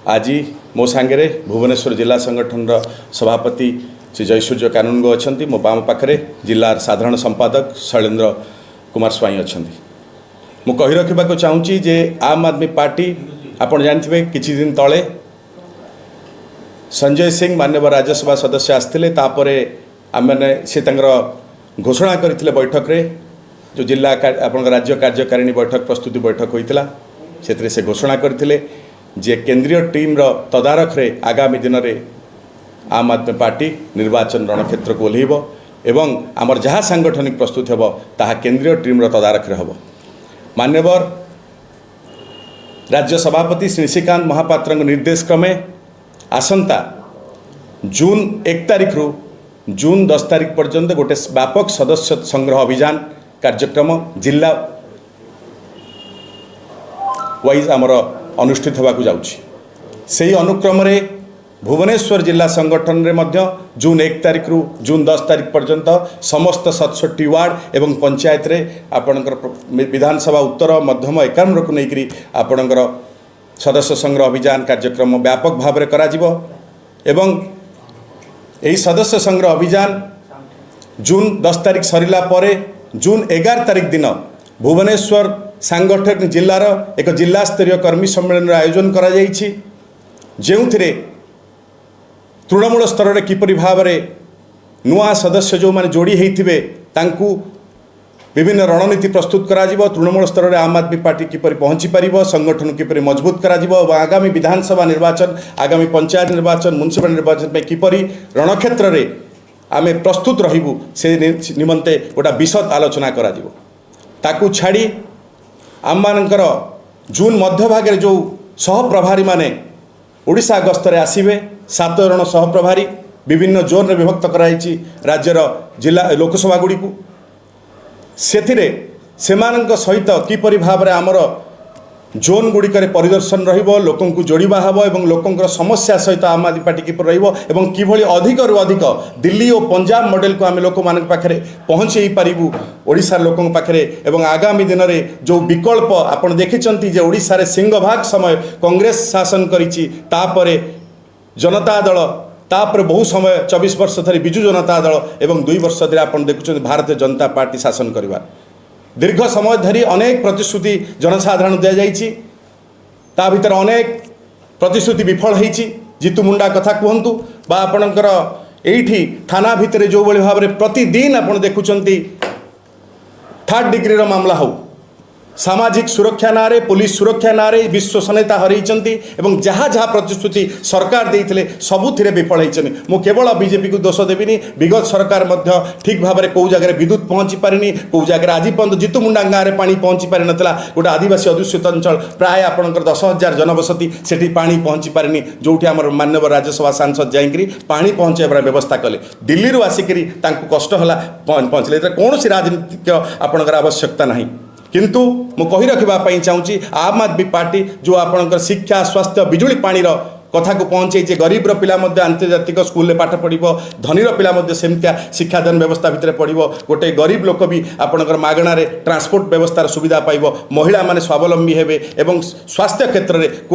ଆଜି ମୋ ସାଙ୍ଗରେ ଭୁବନେଶ୍ୱର ଜିଲ୍ଲା ସଂଗଠନର ସଭାପତି ଶ୍ରୀ ଜୟସୂର୍ଯ୍ୟ କାନୁନଗୋ ଅଛନ୍ତି। ମୋ ବାମ ପାଖରେ ଜିଲ୍ଲାର ସାଧାରଣ ସମ୍ପାଦକ ଶୈଳେନ୍ଦ୍ର କୁମାର ସ୍ୱାଇଁ ଅଛନ୍ତି। ମୁଁ କହି ରଖିବାକୁ ଚାହୁଁଛି ଯେ ଆମ୍ ଆଦମୀ ପାର୍ଟି, ଆପଣ ଜାଣିଥିବେ, କିଛି ଦିନ ତଳେ ସଞ୍ଜୟ ସିଂ, ମାନ୍ୟବର ରାଜ୍ୟସଭା ସଦସ୍ୟ ଆସିଥିଲେ। ତାପରେ ଆମେମାନେ ସେ ତାଙ୍କର ଘୋଷଣା କରିଥିଲେ ବୈଠକରେ, ଯେଉଁ ଜିଲ୍ଲା ଆପଣଙ୍କ ରାଜ୍ୟ କାର୍ଯ୍ୟକାରିଣୀ ବୈଠକ, ପ୍ରସ୍ତୁତି ବୈଠକ ହୋଇଥିଲା, ସେଥିରେ ସେ ଘୋଷଣା କରିଥିଲେ ଯେ କେନ୍ଦ୍ରୀୟ ଟିମ୍ର ତଦାରଖରେ ଆଗାମୀ ଦିନରେ ଆମ୍ ଆଦମୀ ପାର୍ଟି ନିର୍ବାଚନ ରଣକ୍ଷେତ୍ରକୁ ଓହ୍ଲାଇବ ଏବଂ ଆମର ଯାହା ସାଙ୍ଗଠନିକ ପ୍ରସ୍ତୁତ ହେବ, ତାହା କେନ୍ଦ୍ରୀୟ ଟିମ୍ର ତଦାରଖରେ ହେବ। ମାନ୍ୟବର ରାଜ୍ୟ ସଭାପତି ଶ୍ରୀ ନିଶିକାନ୍ତ ମହାପାତ୍ରଙ୍କ ନିର୍ଦ୍ଦେଶ କ୍ରମେ ଆସନ୍ତା ଜୁନ୍ 1 ତାରିଖରୁ ଜୁନ୍ 10 ତାରିଖ ପର୍ଯ୍ୟନ୍ତ ଗୋଟେ ବ୍ୟାପକ ସଦସ୍ୟ ସଂଗ୍ରହ ଅଭିଯାନ କାର୍ଯ୍ୟକ୍ରମ ଜିଲ୍ଲା ୱାଇଜ୍ ଆମର ଅନୁଷ୍ଠିତ ହେବାକୁ ଯାଉଛି। ସେହି ଅନୁକ୍ରମରେ ଭୁବନେଶ୍ୱର ଜିଲ୍ଲା ସଂଗଠନରେ ମଧ୍ୟ ଜୁନ୍ 1 ତାରିଖରୁ ଜୁନ୍ 10 ତାରିଖ ପର୍ଯ୍ୟନ୍ତ ସମସ୍ତ 67 ୱାର୍ଡ଼ ଏବଂ ପଞ୍ଚାୟତରେ ଆପଣଙ୍କର ବିଧାନସଭା ଉତ୍ତର, ମଧ୍ୟମ, ଏକାମ୍ରକୁ ନେଇକରି ଆପଣଙ୍କର ସଦସ୍ୟ ସଂଗ୍ରହ ଅଭିଯାନ କାର୍ଯ୍ୟକ୍ରମ ବ୍ୟାପକ ଭାବରେ କରାଯିବ। ଏବଂ ଏହି ସଦସ୍ୟ ସଂଗ୍ରହ ଅଭିଯାନ ଜୁନ୍ 10 ତାରିଖ ସରିଲା ପରେ ଜୁନ୍ 11 ତାରିଖ ଦିନ ଭୁବନେଶ୍ୱର ସାଙ୍ଗଠନିକ ଜିଲ୍ଲାର ଏକ ଜିଲ୍ଲାସ୍ତରୀୟ କର୍ମୀ ସମ୍ମିଳନୀର ଆୟୋଜନ କରାଯାଇଛି, ଯେଉଁଥିରେ ତୃଣମୂଳ ସ୍ତରରେ କିପରି ଭାବରେ ନୂଆ ସଦସ୍ୟ ଯେଉଁମାନେ ଯୋଡ଼ି ହୋଇଥିବେ, ତାଙ୍କୁ ବିଭିନ୍ନ ରଣନୀତି ପ୍ରସ୍ତୁତ କରାଯିବ। ତୃଣମୂଳ ସ୍ତରରେ ଆମ୍ ଆଦମୀ ପାର୍ଟି କିପରି ପହଞ୍ଚି ପାରିବ, ସଂଗଠନ କିପରି ମଜବୁତ କରାଯିବ ଏବଂ ଆଗାମୀ ବିଧାନସଭା ନିର୍ବାଚନ, ଆଗାମୀ ପଞ୍ଚାୟତ ନିର୍ବାଚନ, ମ୍ୟୁନିସିପାଲ ନିର୍ବାଚନ ପାଇଁ କିପରି ରଣକ୍ଷେତ୍ରରେ ଆମେ ପ୍ରସ୍ତୁତ ରହିବୁ, ସେ ନିମନ୍ତେ ଗୋଟା ବିଶଦ ଆଲୋଚନା କରାଯିବ। ତାକୁ ଛାଡ଼ି ଆମମାନଙ୍କର ଜୁନ୍ ମଧ୍ୟଭାଗରେ ଯେଉଁ ସହପ୍ରଭାରୀମାନେ ଓଡ଼ିଶା ଗସ୍ତରେ ଆସିବେ, ସାତ ଜଣ ସହପ୍ରଭାରୀ ବିଭିନ୍ନ ଜୋନ୍ରେ ବିଭକ୍ତ କରାଯାଇଛି ରାଜ୍ୟର ଜିଲ୍ଲା ଲୋକସଭା ଗୁଡ଼ିକୁ, ସେଥିରେ ସେମାନଙ୍କ ସହିତ କିପରି ଭାବରେ ଆମର ଜୋନ୍ ଗୁଡ଼ିକରେ ପରିଦର୍ଶନ ରହିବ, ଲୋକଙ୍କୁ ଯୋଡ଼ିବା ହେବ ଏବଂ ଲୋକଙ୍କର ସମସ୍ୟା ସହିତ ଆମ୍ ଆଦମୀ ପାର୍ଟି କିପରି ରହିବ ଏବଂ କିଭଳି ଅଧିକରୁ ଅଧିକ ଦିଲ୍ଲୀ ଓ ପଞ୍ଜାବ ମଡ଼େଲକୁ ଆମେ ଲୋକମାନଙ୍କ ପାଖରେ ପହଞ୍ଚେଇ ପାରିବୁ, ଓଡ଼ିଶାର ଲୋକଙ୍କ ପାଖରେ। ଏବଂ ଆଗାମୀ ଦିନରେ ଯେଉଁ ବିକଳ୍ପ, ଆପଣ ଦେଖିଛନ୍ତି ଯେ ଓଡ଼ିଶାରେ ସିଂହଭାଗ ସମୟ କଂଗ୍ରେସ ଶାସନ କରିଛି, ତାପରେ ଜନତା ଦଳ, ତାପରେ ବହୁ ସମୟ 24 ବର୍ଷ ଧରି ବିଜୁ ଜନତା ଦଳ ଏବଂ 2 ବର୍ଷ ଧରି ଆପଣ ଦେଖୁଛନ୍ତି ଭାରତୀୟ ଜନତା ପାର୍ଟି ଶାସନ କରିବା। ଦୀର୍ଘ ସମୟ ଧରି ଅନେକ ପ୍ରତିଶ୍ରୁତି ଜନସାଧାରଣ ଦିଆଯାଇଛି। ତା ଭିତରେ ଅନେକ ପ୍ରତିଶ୍ରୁତି ବିଫଳ ହେଇଛି। ଜିତୁ ମୁଣ୍ଡା କଥା କୁହନ୍ତୁ ବା ଆପଣଙ୍କର ଏଇଠି ଥାନା ଭିତରେ ଯେଉଁଭଳି ଭାବରେ ପ୍ରତିଦିନ ଆପଣ ଦେଖୁଛନ୍ତି, ଥାର୍ଡ଼ ଡିଗ୍ରୀର ମାମଲା ହେଉ, ସାମାଜିକ ସୁରକ୍ଷା ନାଁରେ, ପୋଲିସ ସୁରକ୍ଷା ନାଁରେ ବିଶ୍ୱସନୀୟତା ହରାଇଛନ୍ତି ଏବଂ ଯାହା ଯାହା ପ୍ରତିଶ୍ରୁତି ସରକାର ଦେଇଥିଲେ, ସବୁଥିରେ ବିଫଳ ହେଇଛନ୍ତି। ମୁଁ କେବଳ ବିଜେପିକୁ ଦୋଷ ଦେବିନି। ବିଗତ ସରକାର ମଧ୍ୟ ଠିକ୍ ଭାବରେ କେଉଁ ଜାଗାରେ ବିଦ୍ୟୁତ ପହଞ୍ଚି ପାରିନି, କେଉଁ ଜାଗାରେ ଆଜି ପର୍ଯ୍ୟନ୍ତ ଜିତୁମୁଣ୍ଡା ଗାଁରେ ପାଣି ପହଞ୍ଚି ପାରିନଥିଲା। ଗୋଟେ ଆଦିବାସୀ ଅଧ୍ୟୁଷିତ ଅଞ୍ଚଳ, ପ୍ରାୟ ଆପଣଙ୍କର 10,000 ଜନବସତି, ସେଠି ପାଣି ପହଞ୍ଚି ପାରିନି, ଯେଉଁଠି ଆମର ମାନ୍ୟବର ରାଜ୍ୟସଭା ସାଂସଦ ଯାଇକରି ପାଣି ପହଞ୍ଚାଇବାର ବ୍ୟବସ୍ଥା କଲେ। ଦିଲ୍ଲୀରୁ ଆସିକରି ତାଙ୍କୁ କଷ୍ଟ ହେଲା, ପହଞ୍ଚିଲେ। ଏଥିରେ କୌଣସି ରାଜନୀତିକ ଆପଣଙ୍କର ଆବଶ୍ୟକତା ନାହିଁ। କିନ୍ତୁ ମୁଁ କହି ରଖିବା ପାଇଁ ଚାହୁଁଛି, ଆମ୍ ଆଦମୀ ପାର୍ଟି ଯେଉଁ ଆପଣଙ୍କର ଶିକ୍ଷା, ସ୍ୱାସ୍ଥ୍ୟ, ବିଜୁଳି, ପାଣିର କଥାକୁ ପହଞ୍ଚେଇଛି, ଗରିବର ପିଲା ମଧ୍ୟ ଆନ୍ତର୍ଜାତିକ ସ୍କୁଲରେ ପାଠ ପଢ଼ିବ, ଧନୀର ପିଲା ମଧ୍ୟ ସେମିତିଆ ଶିକ୍ଷାଦାନ ବ୍ୟବସ୍ଥା ଭିତରେ ପଢ଼ିବ, ଗୋଟେ ଗରିବ ଲୋକ ବି ଆପଣଙ୍କର ମାଗଣାରେ ଟ୍ରାନ୍ସପୋର୍ଟ ବ୍ୟବସ୍ଥାର ସୁବିଧା ପାଇବ, ମହିଳାମାନେ ସ୍ୱାବଲମ୍ବୀ ହେବେ ଏବଂ ସ୍ୱାସ୍ଥ୍ୟ କ୍ଷେତ୍ରରେ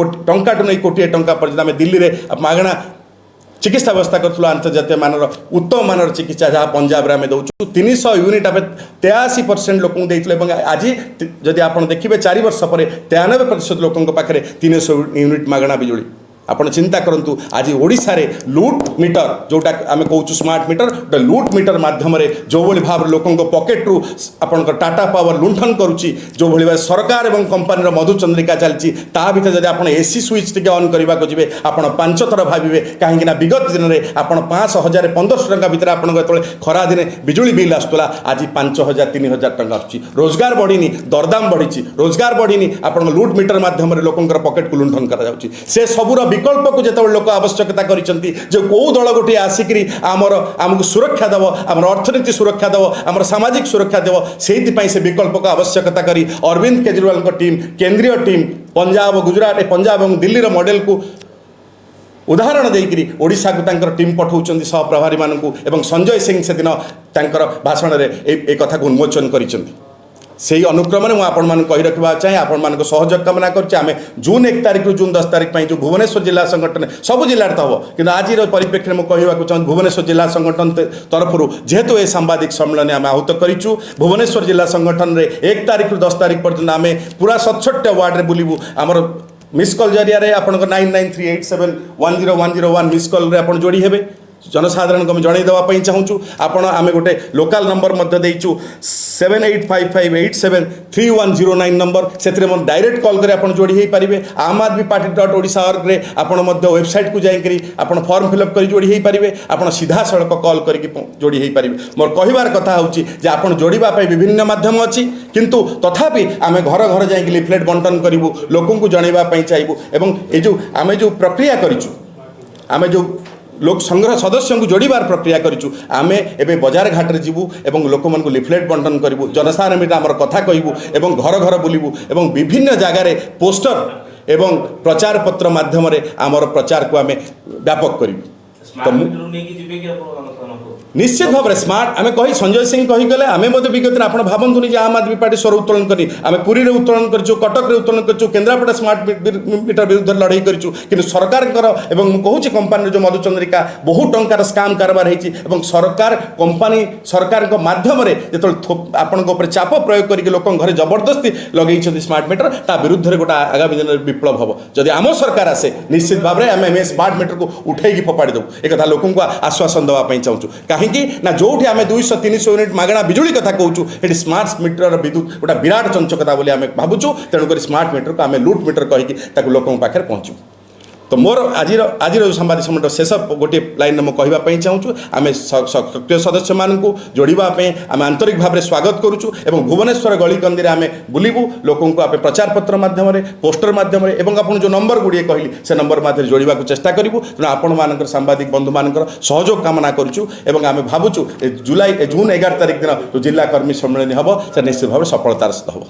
ଟଙ୍କାଠୁ ନେଇ କୋଟିଏ ଟଙ୍କା ପର୍ଯ୍ୟନ୍ତ ଆମେ ଦିଲ୍ଲୀରେ ମାଗଣା ଚିକିତ୍ସା ବ୍ୟବସ୍ଥା କରୁଥିଲୁ। ଆନ୍ତର୍ଜାତୀୟ ମାନର, ଉତ୍ତମ ମାନର ଚିକିତ୍ସା ଯାହା ପଞ୍ଜାବରେ ଆମେ ଦେଉଛୁ। 300 ୟୁନିଟ୍ ଆମେ 83% ଲୋକଙ୍କୁ ଦେଇଥିଲୁ ଏବଂ ଆଜି ଯଦି ଆପଣ ଦେଖିବେ, 4 ବର୍ଷ ପରେ 93% ଲୋକଙ୍କ ପାଖରେ 300 ୟୁନିଟ୍ ମାଗଣା ବିଜୁଳି। ଆପଣ ଚିନ୍ତା କରନ୍ତୁ, ଆଜି ଓଡ଼ିଶାରେ ଲୁଟ୍ ମିଟର, ଯେଉଁଟା ଆମେ କହୁଛୁ ସ୍ମାର୍ଟ ମିଟର, ଗୋଟେ ଲୁଟ୍ ମିଟର ମାଧ୍ୟମରେ ଯେଉଁଭଳି ଭାବରେ ଲୋକଙ୍କ ପକେଟରୁ ଆପଣଙ୍କ ଟାଟା ପାୱାର ଲୁଣ୍ଠନ କରୁଛି, ଯେଉଁଭଳି ଭାବେ ସରକାର ଏବଂ କମ୍ପାନୀର ମଧୁଚନ୍ଦ୍ରିକା ଚାଲିଛି, ତା ଭିତରେ ଯଦି ଆପଣ ଏସି ସୁଇଚ୍ ଟିକେ ଅନ୍ କରିବାକୁ ଯିବେ, ଆପଣ ପାଞ୍ଚ ଥର ଭାବିବେ। କାହିଁକିନା ବିଗତ ଦିନରେ ଆପଣ 500, 1000, 1500 ଟଙ୍କା ଭିତରେ ଆପଣଙ୍କ ଯେତେବେଳେ ଖରାଦିନେ ବିଜୁଳି ବିଲ୍ ଆସୁଥିଲା, ଆଜି 5000, 3000 ଟଙ୍କା ଆସୁଛି। ରୋଜଗାର ବଢ଼ିନି, ଦରଦାମ ବଢ଼ିଛି। ରୋଜଗାର ବଢ଼ିନି, ଆପଣଙ୍କ ଲୁଟ୍ ମିଟର ମାଧ୍ୟମରେ ଲୋକଙ୍କର ପକେଟକୁ ଲୁଣ୍ଠନ କରାଯାଉଛି। ସେ ସବୁର ବିକଳ୍ପକୁ ଯେତେବେଳେ ଲୋକ ଆବଶ୍ୟକତା କରିଛନ୍ତି ଯେ କେଉଁ ଦଳ ଗୋଟିଏ ଆସିକରି ଆମକୁ ସୁରକ୍ଷା ଦେବ, ଆମର ଅର୍ଥନୀତି ସୁରକ୍ଷା ଦେବ, ଆମର ସାମାଜିକ ସୁରକ୍ଷା ଦେବ, ସେଇଥିପାଇଁ ସେ ବିକଳ୍ପକୁ ଆବଶ୍ୟକତା କରି ଅରବିନ୍ଦ କେଜରିୱାଲଙ୍କ ଟିମ୍, କେନ୍ଦ୍ରୀୟ ଟିମ୍ ପଞ୍ଜାବ, ଗୁଜୁରାଟ, ପଞ୍ଜାବ ଏବଂ ଦିଲ୍ଲୀର ମଡେଲକୁ ଉଦାହରଣ ଦେଇକରି ଓଡ଼ିଶାକୁ ତାଙ୍କର ଟିମ୍ ପଠାଉଛନ୍ତି ସହପ୍ରଭାରୀମାନଙ୍କୁ ଏବଂ ସଞ୍ଜୟ ସିଂ ସେଦିନ ତାଙ୍କର ଭାଷଣରେ ଏ କଥାକୁ ଉନ୍ମୋଚନ କରିଛନ୍ତି। ସେଇ ଅନୁକ୍ରମରେ ମୁଁ ଆପଣମାନଙ୍କୁ କହି ରଖିବାକୁ ଚାହେଁ, ଆପଣମାନଙ୍କ ସହଯୋଗ କାମନା କରୁଛି। ଆମେ ଜୁନ୍ 1 ତାରିଖରୁ ଜୁନ୍ 10 ତାରିଖ ପାଇଁ ଯେଉଁ ଭୁବନେଶ୍ୱର ଜିଲ୍ଲା ସଂଗଠନ, ସବୁ ଜିଲ୍ଲାରେ ତ ହେବ, କିନ୍ତୁ ଆଜିର ପରିପ୍ରେକ୍ଷୀରେ ମୁଁ କହିବାକୁ ଚାହୁଁଛି, ଭୁବନେଶ୍ୱର ଜିଲ୍ଲା ସଂଗଠନ ତରଫରୁ ଯେହେତୁ ଏ ସାମ୍ବାଦିକ ସମ୍ମିଳନୀ ଆମେ ଆହୁତ କରିଛୁ, ଭୁବନେଶ୍ୱର ଜିଲ୍ଲା ସଂଗଠନରେ 1 ତାରିଖରୁ 10 ତାରିଖ ପର୍ଯ୍ୟନ୍ତ ଆମେ ପୁରା 67 ୱାର୍ଡ଼ରେ ବୁଲିବୁ। ଆମର ମିସ୍ କଲ୍ ଜରିଆରେ ଆପଣଙ୍କ 9938710101 ମିସ୍ କଲ୍ରେ ଆପଣ ଯୋଡ଼ି ହେବେ। ଜନସାଧାରଣଙ୍କୁ ଆମେ ଜଣାଇ ଦେବା ପାଇଁ ଚାହୁଁଛୁ। ଆପଣ ଆମେ ଗୋଟେ ଲୋକାଲ ନମ୍ବର ମଧ୍ୟ ଦେଇଛୁ, 7855873109 ନମ୍ବର। ସେଥିରେ ମଧ୍ୟ ଡାଇରେକ୍ଟ କଲ୍ କରି ଆପଣ ଯୋଡ଼ି ହୋଇପାରିବେ। ଆମ ଆଦମୀ ପାର୍ଟି .ଓଡ଼ିଶା ଅର୍ଗରେ ଆପଣ ମଧ୍ୟ ୱେବସାଇଟ୍କୁ ଯାଇକରି ଆପଣ ଫର୍ମ ଫିଲ୍ଅପ୍ କରି ଯୋଡ଼ି ହୋଇପାରିବେ। ଆପଣ ସିଧାସଳଖ କଲ୍ କରିକି ଯୋଡ଼ି ହୋଇପାରିବେ। ମୋର କହିବାର କଥା ହେଉଛି ଯେ ଆପଣ ଯୋଡ଼ିବା ପାଇଁ ବିଭିନ୍ନ ମାଧ୍ୟମ ଅଛି, କିନ୍ତୁ ତଥାପି ଆମେ ଘର ଘର ଯାଇକି ଲିଫଲେଟ୍ ବଣ୍ଟନ କରିବୁ, ଲୋକଙ୍କୁ ଜଣାଇବା ପାଇଁ ଚାହିଁବୁ। ଏବଂ ଏ ଯେଉଁ ଆମେ ଯେଉଁ ପ୍ରକ୍ରିୟା କରିଛୁ, ଆମେ ଯେଉଁ ଲୋକ ସଂଗ୍ରହ ସଦସ୍ୟଙ୍କୁ ଯୋଡ଼ିବାର ପ୍ରକ୍ରିୟା କରିଛୁ, ଆମେ ଏବେ ବଜାର ଘାଟରେ ଯିବୁ ଏବଂ ଲୋକମାନଙ୍କୁ ଲିଫଲେଟ୍ ବଣ୍ଟନ କରିବୁ, ଜନସାଧାରଣ ଭିତରେ ଆମର କଥା କହିବୁ ଏବଂ ଘର ଘର ବୁଲିବୁ ଏବଂ ବିଭିନ୍ନ ଜାଗାରେ ପୋଷ୍ଟର ଏବଂ ପ୍ରଚାରପତ୍ର ମାଧ୍ୟମରେ ଆମର ପ୍ରଚାରକୁ ଆମେ ବ୍ୟାପକ କରିବୁ। ତ ସ୍ମାର୍ଟ ମୁଁ ମିଟର ନେଇକି ଯିବେ କି ଆପଣ ଜନସାଧାରଣଙ୍କୁ? ନିଶ୍ଚିତ ଭାବରେ ସ୍ମାର୍ଟ ଆମେ କହି ସଞ୍ଜୟ ସିଂ କହିଗଲେ, ଆମେ ମଧ୍ୟ ବିଗତରେ, ଆପଣ ଭାବନ୍ତୁନି ଯେ ଆମ୍ ଆଦମୀ ପାର୍ଟି ସ୍ୱର ଉତ୍ତୋଳନ କରିନି। ଆମେ ପୁରୀରେ ଉତ୍ତୋଳନ କରିଛୁ, କଟକରେ ଉତ୍ତୋଳନ କରିଛୁ, କେନ୍ଦ୍ରାପଡ଼ା ସ୍ମାର୍ଟ ମିଟର ବିରୁଦ୍ଧରେ ଲଢ଼େଇ କରିଛୁ। କିନ୍ତୁ ସରକାରଙ୍କର ଏବଂ ମୁଁ କହୁଛି କମ୍ପାନୀର ଯେଉଁ ମଧୁଚନ୍ଦ୍ରିକା, ବହୁ ଟଙ୍କାର ସ୍କାମ୍ କାରବାର ହେଇଛି ଏବଂ ସରକାର କମ୍ପାନୀ ସରକାରଙ୍କ ମାଧ୍ୟମରେ ଯେତେବେଳେ ଆପଣଙ୍କ ଉପରେ ଚାପ ପ୍ରୟୋଗ କରିକି ଲୋକଙ୍କ ଘରେ ଜବରଦସ୍ତି ଲଗେଇଛନ୍ତି ସ୍ମାର୍ଟ ମିଟର, ତା ବିରୁଦ୍ଧରେ ଗୋଟେ ଆଗାମୀ ଦିନରେ ବିପ୍ଳବ ହେବ। ଯଦି ଆମ ସରକାର ଆସେ, ନିଶ୍ଚିତ ଭାବରେ ଆମେ ଆମେ ସ୍ମାର୍ଟ ମିଟରକୁ ଉଠେଇକି ଫୋପାଡ଼ି ଦେବୁ। ଏକଥା ଲୋକଙ୍କୁ ଆଶ୍ୱାସନ ଦେବା ପାଇଁ ଚାହୁଁଛୁ। କାହିଁକି ନା ଯେଉଁଠି ଆମେ 200 300 ୟୁନିଟ୍ ମାଗଣା ବିଜୁଳି କଥା କହୁଛୁ, ସେଠି ସ୍ମାର୍ଟ ମିଟରର ବିଦ୍ୟୁତ ଗୋଟେ ବିରାଟ ଚଞ୍ଚକତା ବୋଲି ଆମେ ଭାବୁଛୁ। ତେଣୁକରି ସ୍ମାର୍ଟ ମିଟରକୁ ଆମେ ଲୁଟ୍ ମିଟର କହିକି ତାକୁ ଲୋକଙ୍କ ପାଖରେ ପହଞ୍ଚିବୁ। ତ ମୋର ଆଜିର ଯେଉଁ ସାମ୍ବାଦିକ ସମ୍ମିଳନୀର ଶେଷ ଗୋଟିଏ ଲାଇନ୍ରେ ମୁଁ କହିବା ପାଇଁ ଚାହୁଁଛୁ, ଆମେ ସକ୍ରିୟ ସଦସ୍ୟମାନଙ୍କୁ ଯୋଡ଼ିବା ପାଇଁ ଆମେ ଆନ୍ତରିକ ଭାବରେ ସ୍ୱାଗତ କରୁଛୁ ଏବଂ ଭୁବନେଶ୍ୱର ଗଳିକନ୍ଦିରେ ଆମେ ବୁଲିବୁ। ଲୋକଙ୍କୁ ଆମେ ପ୍ରଚାରପତ୍ର ମାଧ୍ୟମରେ, ପୋଷ୍ଟର ମାଧ୍ୟମରେ ଏବଂ ଆପଣ ଯେଉଁ ନମ୍ବର ଗୁଡ଼ିଏ କହିଲି, ସେ ନମ୍ବର ମାଧ୍ୟମରେ ଯୋଡ଼ିବାକୁ ଚେଷ୍ଟା କରିବୁ। ତେଣୁ ଆପଣମାନଙ୍କର, ସାମ୍ବାଦିକ ବନ୍ଧୁମାନଙ୍କର ସହଯୋଗ କାମନା କରୁଛୁ ଏବଂ ଆମେ ଭାବୁଛୁ ଏ ଜୁଲାଇ ଏ ଜୁନ୍ 11 ତାରିଖ ଦିନ ଯେଉଁ ଜିଲ୍ଲା କର୍ମୀ ସମ୍ମିଳନୀ ହେବ, ସେ ନିଶ୍ଚିତ ଭାବରେ ସଫଳତାର ସହିତ ହେବ।